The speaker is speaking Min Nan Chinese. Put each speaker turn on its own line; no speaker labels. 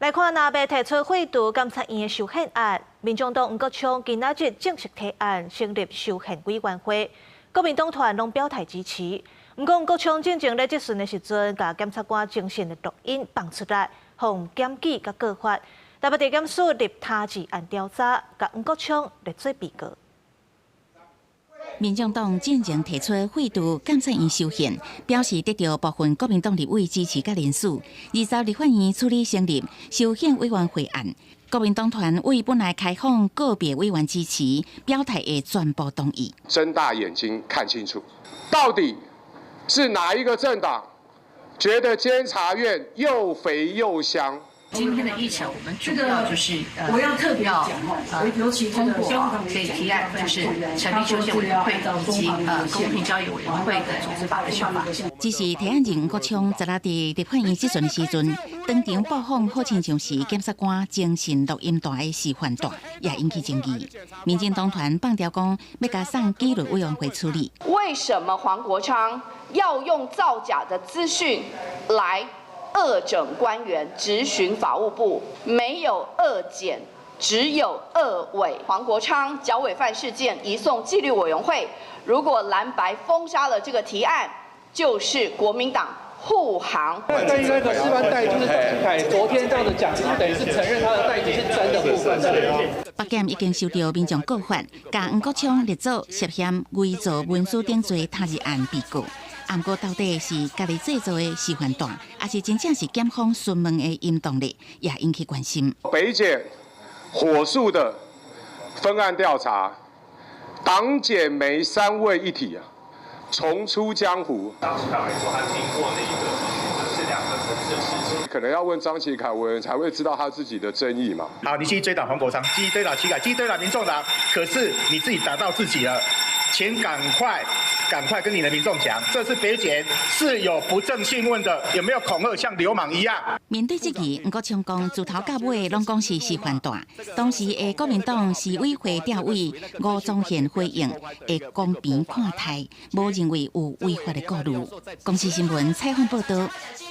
來看藍白提出廢除監察院的修憲案，民眾黨黃國昌今仔日正式提案成立修憲委員會，國民黨團攏表態支持。毋過黃國昌進前咧質詢的時陣，共檢察官偵訊的錄音放出來，予檢舉佮告發。台北地檢署立他治案調查，共黃國昌列做被告。
民眾黨進前提出廢除監察院修憲，表示得到部分國民黨立委支持佮聯署。二十立法院處理成立修憲委員會案，國民黨團委本來開放個別委員支持，表態會全部同意。
睜大眼睛看清楚，到底是哪一個政黨覺得監察院又肥又香？
今天的議程，我們主要就是
我要特別
要
尤其
通過這個提案，就是成立修憲委員會以及公平交易委員會的組織法的修法。
只是提案人國昌昨仔佇立法院質詢的時陣，當場播放好親像是檢察官偵訊錄音帶的示範帶，也引起爭議。民進黨團放調講，欲共送紀律委員會處理。
為什麼黃國昌要用造假的資訊來惡整官員，質詢法務部？沒有惡檢，只有惡委。黃國昌腳委飯事件移送紀律委員會，如果藍白封殺了這個提案，就是國民黨護航。
關於那個示範帶，就是張啟楷昨天這樣子講，等於是承認他的帶子是真的部分。
北檢已經收到民眾告發，共黃國昌列做涉嫌偽造文書等罪他日案被告。毋過到底是家己製作的示範帶，抑是真正是檢方詢問的音檔咧，也引起關心。
北檢火速的分案調查，黨檢媒三位一體啊，重出江湖。
張啟楷說他聽過那一個質詢，是兩個層次的事情。
可能要問張啟楷委員才會知道他自己的爭議嘛。
好，你繼續追打黃國昌，繼續追打啟楷，繼續追打民眾黨，可是你自己打到自己了，請趕快趕快跟你的民眾講，這次北檢是有不正訊問的，有沒有恐嚇像流氓一樣？
面對質疑，黃國昌講自頭到尾攏講是示範帶。當時的國民黨市委會調委吳宗憲回應，會公平看待，無認為有違法的顧慮。公視新聞採訪報道。